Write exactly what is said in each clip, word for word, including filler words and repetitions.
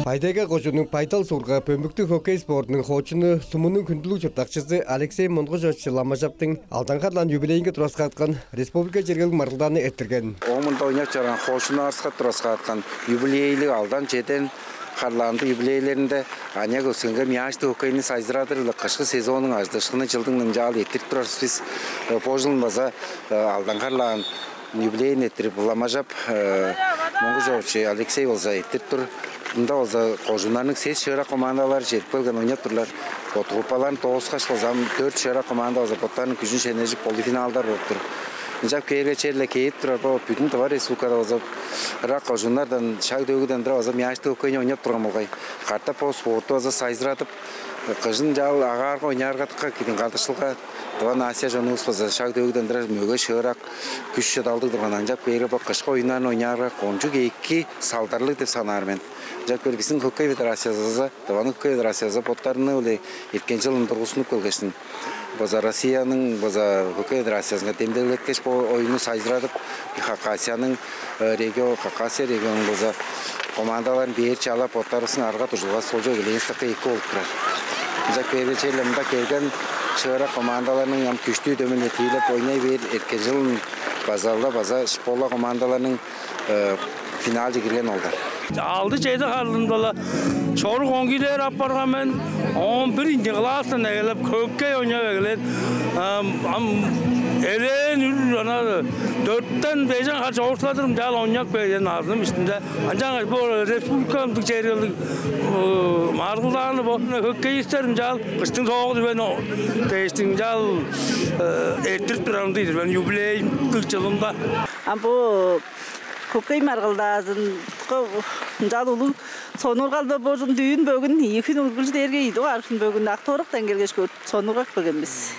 Бай-Тайга кожууннуң Бай-Тал суурга бөмбүктүг хоккей спортунуң хоочуну, сумунуң хүндүлүг чурттакчызы Алексей Монгужович Ламажаптың алдан харлаан юбилейинге тураскааткан республика чергелиг маргылдааны эрттирген. Ооң мурнунда ойнап чораан хоочуннарывыска тураскааткан юбилейлиг алдан, чеден харлаандыг юбилейлеринде аныяк өскенге мячтыг хоккейни сайзырадыр-ла, кышкы сезоннуң ажыдыышкынын чылдың ынчаар эрттирип турар бис. Э, бо чылын база, э, алдан харлаан юбилейин эрттирип, Ламажап, э, Монгужович Алексей болза эрттирип тур. Мында болза кожууннарның сес шыырак командалары чедип келген, ойнап турлар. Подгруппаларын дооскаш болза, ам дөрт шыырак команда болза боттарының күжүн шенежип, полуфиналдар болуп тур. Ынчап кээрге черле кээп турар, бо бүдүн Тыва Республикада болза ырак кожууннардан, шаг-төөгүден тура болза мячтыг хоккейни ойнап турган болгай. Катап бо спортту болза сайзырадып, кыжын чаал агаарга ойнаарга дыка кидин кадыкшылга, Тыва нация чонувус болза шаг-төөгүден тура мөге шыырак, күш-чыдалдыг турган. Ынчап кээрге бо кышкы оюннарны ойнаарга кончуг эки салдарлыг деп санаар мен. Ынчап кээрге бистиң хоккей федерациязывыс, Тываның хоккей федерациязы боттарының-биле эрткен чылын тургустунуп келгештиң, база Россияның база хоккей федерациязынга демдеглеткеш, бо оюнну сайзырадып, Хакасияның, э, регион, Хакасия регионунуң база командаларын бээр чалап, боттарывыстың арга-дуржулгавыс солчок элээн сакка эки болуп турар. Ынчап кээрге черле мында келген шыырак командаларның ам күштүү дөмей-ле тиилеп ойнай бээр, эрткен чылын база-ла база школа командаларының, э, финалче кирген олдар. Алды-чеди харлыымда-ла чорук оңгийлер апарган мен. Оон биринчи класстан эгелеп, хоккей ойнап эгелээн. Ам, ам элээн үр, ана, дөрттен бежен хар чоокшуладыр ынчаар ойнап келген азыным иштинде. Ынчангаш бо республикамыздың чергелиг, э, маргылдааны бо хоккеисттер ынчаар кыштың соогу дивен дээштиң ынчаар, э, эрттирип турарым-дыр мен юбилейдиг чылымда. А бо хоккей маргылдаазынга ынчаар улуг сонуургал-даа бо чылын, дүүн бөгүн, ийи хүн үргүлчү дээрге ийи дугаар хүн бөгүн Ак-Довурактан келгеш, көрүп сонуургап келген бис.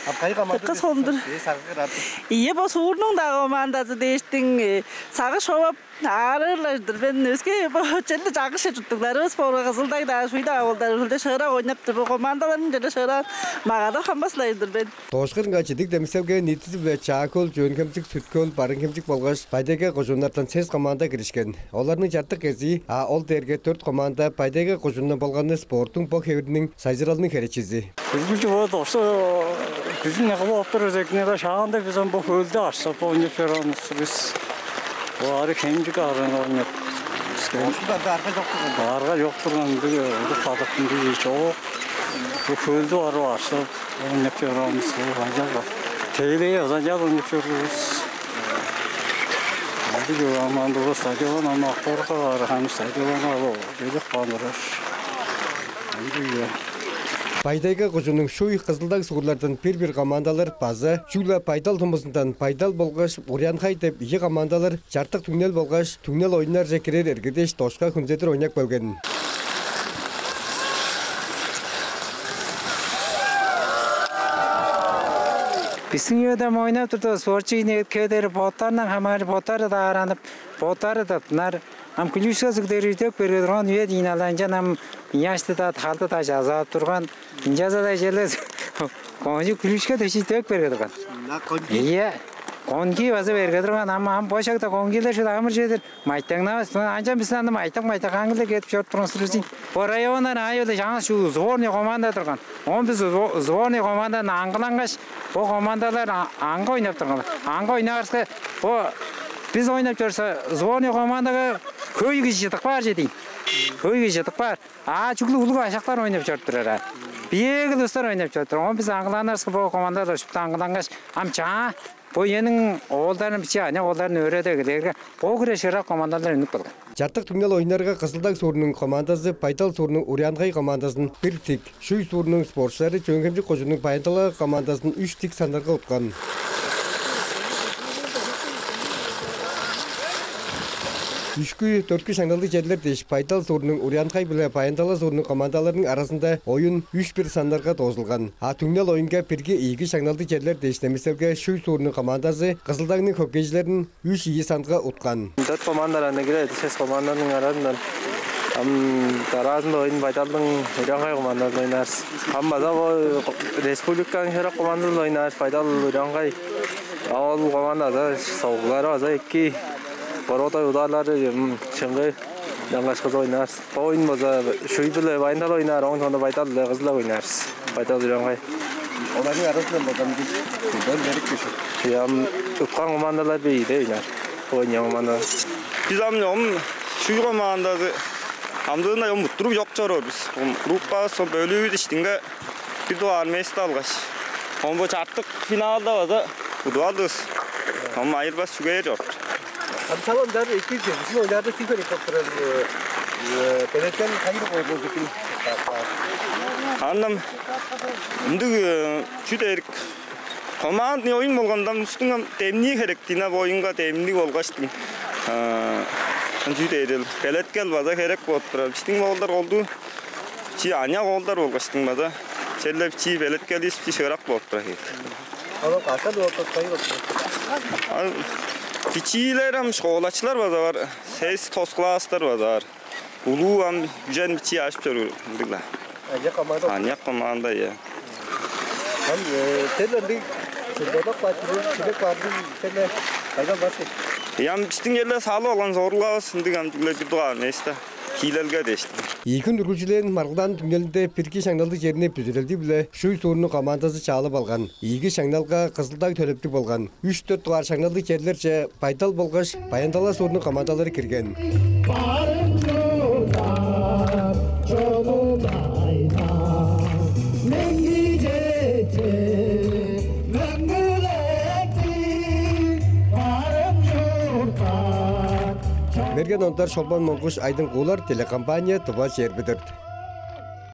А кайы команда? Дыка сонундур. Ээ, сагыгыр артык. Ийе, бо суурнуң-даа командазы дээштиң, э, сагыш човап аарыылар-дыр мен. Өске бо черле чагыш чурттугларывыс боорга, Кызыл-Даг-даа, Шуй-даа оолдар өлде шыырак ойнап тур. Бо командаларның черле шыырак магадап хамбас-ла-дыр мен. Дошкарынга чидиг демиселге ниитизи-биле Чаа-Хөл, Чөөн-Хемчик, Сүт-Хөл, Барыын-Хемчик болгаш Бай-Тайга кожууннардан сес команда киришкен. Оларның чартык кезии, а ол дээрге дөрт команда, Бай-Тайга кожуундан болганы спорттуң бо хевириниң сайзыралының херечизи. Үргүлчү бо дошта күзүн негеп оптур эзекне-даа шаанда бис ам бо хөлдү аршап ойнап чораанывыс бис. Бо ары Хемчик арын ойнап. Ошкунда арга чок турган. Арга чок турган, ындыг, ындыг кадык, ындыг чок. Бо хөлдү барып аршап ойнап чораанывыс бо, ынчалга. Тейлей озанчал ойнап чордувус. Ады чугаамаан бо стадион ам Ак-Довуракка баар, ханы стадион ап келип каан турар. Ындыг-ла. Бай-Тайга кожууннуң Шуй, Кызыл-Даг суурлардан бир-бир командалар база чүгле Бай-Тал тумузундан Бай-Тал болгаш Урянхай деп ийи командалар чартык түңнел болгаш түңнел оюннарже кирер эргедеш, дошка хүнзедир ойнап келген. Бистиң үеде ам ойнап турда, спортчу кижини эткедер, боттарындан хамааржыр, боттары дааранып, боттары тыптынар. Ам клюшка суг дээр үдеп берге турган үе-дир ийин, ал ынчан ам ыяшты-даа, халды-даа чазап турган. Ынчалза-даа черле кончуг клюшка дээш үдеп берге турган. Ийе, коньки база берге турган. Ам, ам бо шагда конькилер шуут амыр чүве-дир. Майтаңнавас. Ынчан бис аны майтак-майтак аңгылдыр кедип чоруп турган силер син. Бо районнар аайы-биле чаңгыс чүү сборный команда турган. Оон бис сбо-, сборный командадан аңгылангаш, бо командалар а-, аңгы ойнап турган. Аңгы ойнаарывыска, бо бис ойнап чорувуска, сборный командага хөй кижи чыдып каар чүве-дир ийин. Хөй кижи чыдып каар. А чүгле улуг ашактар ойнап чоруп турар аа. Биеэги улустар ойнап чоруп турар. Оон бис аңгыланырывыска, бо командалар шупту аңгылангаш, ам чаа бо үениң оолдарын, бичии аныяк оолдарын өөредип эгелээрге, бо хире шыырак командалар үнүп келген. Чартык түңнел оюннарга Кызыл-Даг суурнуң командазы Бай-Тал суурнуң Урянхай командазын бир-дик, Шуй суурнуң спортчулары Чөөн-Хемчик кожууннуң Баян-Тала командазын үш-дик саннарга уткан. Үшкү, дөрткү шаңналдыг черлер дээш, Бай-Тал суурнуң Урянхай биле Баян-Тала суурнуң командаларының аразында оюн үш-бир саннарга доозулган. А түңнел оюнга бирги, ийиги шаңналдыг черлер дээш демиселге Шуй суурнуң командазы Кызыл-Дагның хоккейжилерин үш-ийи санга уткан. Дөрт команда аңаа кирер, сес команданың аразындан. Ам дараазында оюн Бай-Талдың Урянхай командазын ойнаар бис. Ам база бо республиканың шыырак командазын ойнаар бис, Бай-Тал, Урянхай. А ол команда база соглары база эки, бороодай ударлары, м, чыңгыы. Аңгашкызы ойнаар. Оюн база Шуй-биле Баян-Тала ойнаар, оон соонда Бай-Тал-биле Кызыл-Даг ойнаар. Бай-Тал Үрөңгай. Оларның аразындан база бир бөлүнерик кижи. Ам уткан командалар бейде ойнаар. Ойнайган командалар. Бис ам ом Шуй командазы амдыында ом уттуруп чок чоруур бис. Ом группавыс, ом бөлүүбүс иштинге бир дугаар место алгаш, ом бо чартык финалда база удуп алдывыс. Ам айырбас чүгээр чок. Ам салам дар эки же, бизин ойларда супер эки турар. Белеткен хайыр болду битин. Андан ындыг чү дээрик командный оюн болганда, устуң ам демнии херек дина, боюнга демниг болгаштың. Чүү дээрил, белеткел база херек болуп турар. Бистиң оолдар олду чи аня оолдар болгаштың база. Черле чи белеткелис чи шыырак болуп турар. Ону кашан болуп турар? Бичиилер ам школачылар база бар, сес тос класстар база бар. Улуу ам үжен бичии ашып чоруур ындыг-ла. Аня команда. Аня команда, я. Ам сен ындыг чемпионат бар, чемпионат бар, сен кайдан барсың? Ям бистиң эле салып алган зорулгавыс ындыг ам чүгле бир дугаар место. Киилелге дээштим. Ийи хүн үргүлчүлээн маргылдаан түңнелинде бирги шаңналдыг черни бүзүрелдиг-биле Шуй суурнуң командазы чаалап алган. Ийиги шаңналга Кызыл-Даг төлептиг болган. Үш-дөрт дугаар шаңналдыг черлерже Бай-Тал болгаш Баян-Тала суурнуң командалары кирген. Барым чурттап, чонум айда, меңги четче, мөңгүлектиг, барым чурттап. Мерген Ондар, Шолбан Монгуш, Айдың Куулар, телекомпания «Тыва чээрби дөрт».